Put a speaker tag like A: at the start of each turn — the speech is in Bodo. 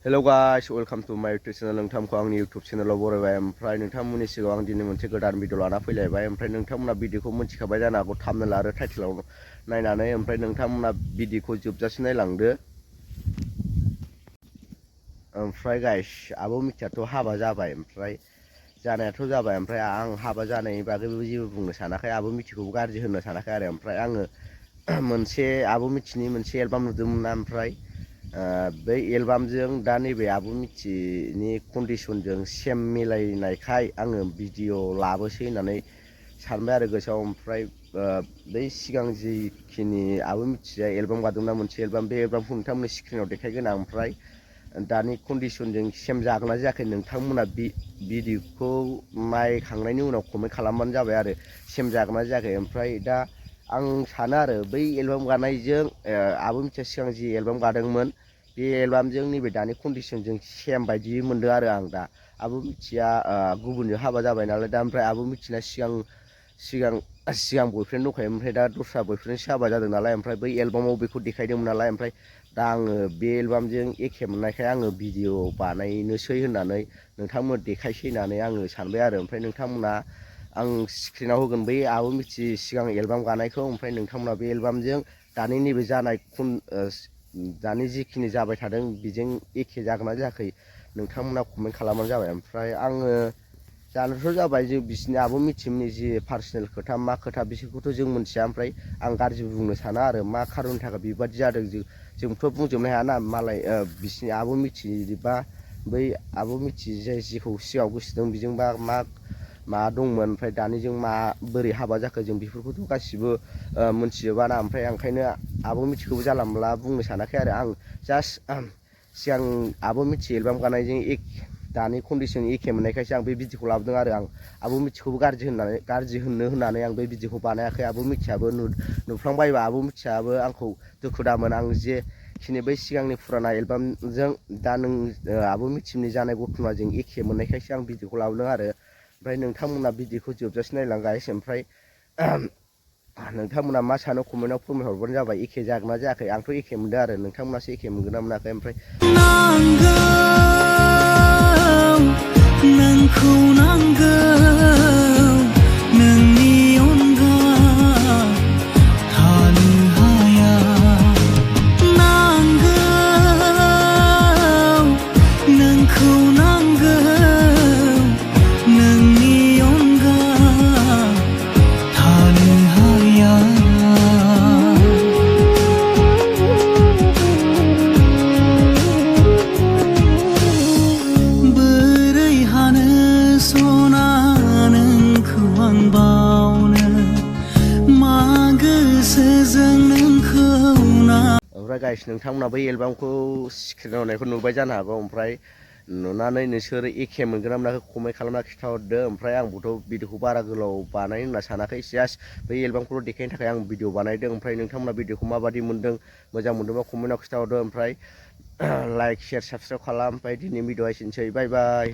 A: Hello guys, welcome to my YouTube channel. नोंथांखौ आंनि YouTube चेनेलाव बरायबाय। ओमफ्राय नोंथांमोननि सिगाङाव आं दिनै मोनसे गोदान भिडिअ लाना फैलायबाय। ओमफ्राय नोंथांमोना भिडिअखौ मिथिखाबाय जानो हागौ थाम्बनेल आरो टाइटेलाव नायनानै। ओमफ्राय नोंथांमोना भिडिअखौ जोबजासिम नायलांदो। ओमफ्राय गाइस, आब' मिथियाथ' हाबा जाबाय। ओमफ्राय जानायाथ' जाबाय। ओमफ्राय आं हाबा जानायनि बागैबो जेबो बुंनो सानाखै, आब' मिथिखौबो गाज्रि होननो सानाखै आरो। ओमफ्राय आङो मोनसे आब' मिथिनि मोनसे एलबाम नुदोंमोन ना, ओमफ्राय बै एलबामजों दा नैबे आब' मिथिनि कन्डिसनजों सेम मिलायनायखाय आङो भिडिअ लाबोसै होननानै सानबाय आरो गोसोआव। ओमफ्राय बै सिगां जिखिनि आब' मिथिया एलबाम गादोंना मोनसे एलबाम, बे एलबामखौ नोंथांमोननि स्क्रिनाव देखायगोन आं। ओमफ्राय दानि कन्डिसनजों सेम जागोन ना जायाखै नोंथांमोना भिडिअखौ नायखांनायनि उनाव कमेन्ट खालामबानो जाबाय आरो सेम जागोन ना जायाखै। ओमफ्राय दा आं सानो आरो बै एलबाम गानायजों आब' मिथिया सिगां जि एलबाम गादोंमोन बे एलबामजों नैबे दानि कन्डिसनजों सेम बायदि मोनदों आरो आं दा। आब' मिथिया गुबुनजों हाबा जाबाय नालाय दा। ओमफ्राय आब' मिथिना सिगां बयफ्रेन्ड दंखायो, ओमफ्राय दा दस्रा बयफ्रेन्डसो हाबा जादों नालाय। ओमफ्राय बै एलबामाव बेखौ देखायदोंमोन नालाय। ओमफ्राय दा आङो बे एलबामजों एखे मोननायखाय आङो भिडिअ बानायनोसै होननानै नोंथांमोन देखायसै होननानै आङो सानबाय आरो। ओमफ्राय नोंथांमोना आं स्क्रिनाव होगोन बै आब' मिथि सिगां एलबाम गानायखौ। ओमफ्राय नोंथांमोना बे एलबामजों दानि नैबे जानाय दानि जिखिनि जाबाय थादों बेजों एखे जागोन ना जायाखै नोंथांमोना कमेन्ट खालामबानो जाबाय। ओमफ्राय आङो जानोथ' जाबाय, जों बिसिनि आब' मिथिमोननि जि पार्सनेल खोथा मा खोथा बिसोरखौथ' जों मिथिया। ओमफ्राय आं गाज्रि बुंनो साना आरो मा खारननि थाखाय बेबादि जादों जोंथ' बुंजोबनो हायाना। मालाय बिसिनि आब' मिथिबा बै आब' मिथि जिखौ सिगाङाव गोसो दं बेजोंबा मा दंमोन, ओमफ्राय दानिजों मा बोरै हाबा जाखो जों बेफोरखौथ' गासिबो मोनथिजोबाना। ओमफ्राय ओंखायनो आब' मिथिखौबो जानला मोनला बुंनो सानाखै आरो आं जास्ट सिगां आब' मिथि एलबाम गानायजों दानि कन्डिसन एखे मोननायखायसो आं बे भिडिअखौ लाबोदों आरो। आं आब' मिथिखौबो गाज्रि होननानै आं बे भिडिअखौ बानायाखै। आब' मिथियाबो नुफ्लांबायबा आब' मिथियाबो आंखौ दुखु दामोन। आं जेखिनि बै सिगांनि फुराना एलबामजों दा आब' मिथिनि जानाय घटनाजों एखे मोननायखायसो आं भिडिअखौ लाबोदों आरो। ओमफ्राय नोंथांमोना भिडिअखौ जोबजासिम नायलां गाइस। ओमफ्राय नोंथांमोना मा सानो कमेन्टआव फोरमायहरबानो जाबाय, एखे जागोन ना जायाखै। आंथ' एखे मोनदों आरो, नोंथांमोनासो एखे मोनगोन ना मोनाखै। ओमफ्राय
B: नोंखौ नांगौ नोंनि अनगा थानो हाया। नांगौ नोंखौ नांगौ नोंनि अनगा थानो हाया।
A: ओमफ्राय गाइस, नोंथांमोना बै एलबामखौ स्क्रिनाव होनायखौ नुबाय जानो हागौ। ओमफ्राय नुनानै नोंसोर एखे मोनगोन ना मोनाखै कमेन्ट खालामना खिन्थाहरदो। ओमफ्राय आंबोथ' भिडिअखौ बारा गोलाव बानायनो होनना सानाखै, जास्ट बै एलबामखौल' देखायनो थाखाय आं भिडिअ बानायदों। ओमफ्राय नोंथांमोना भिडिअखौ माबादि मोनदों, मोजां मोनदोंबा कमेन्टआव खिन्थाहरदो। ओमफ्राय लाइक शेयार साबसक्राइब खालाम। ओमफ्राय दिनै भिडिअआ एसेनोसै, बाय बाय।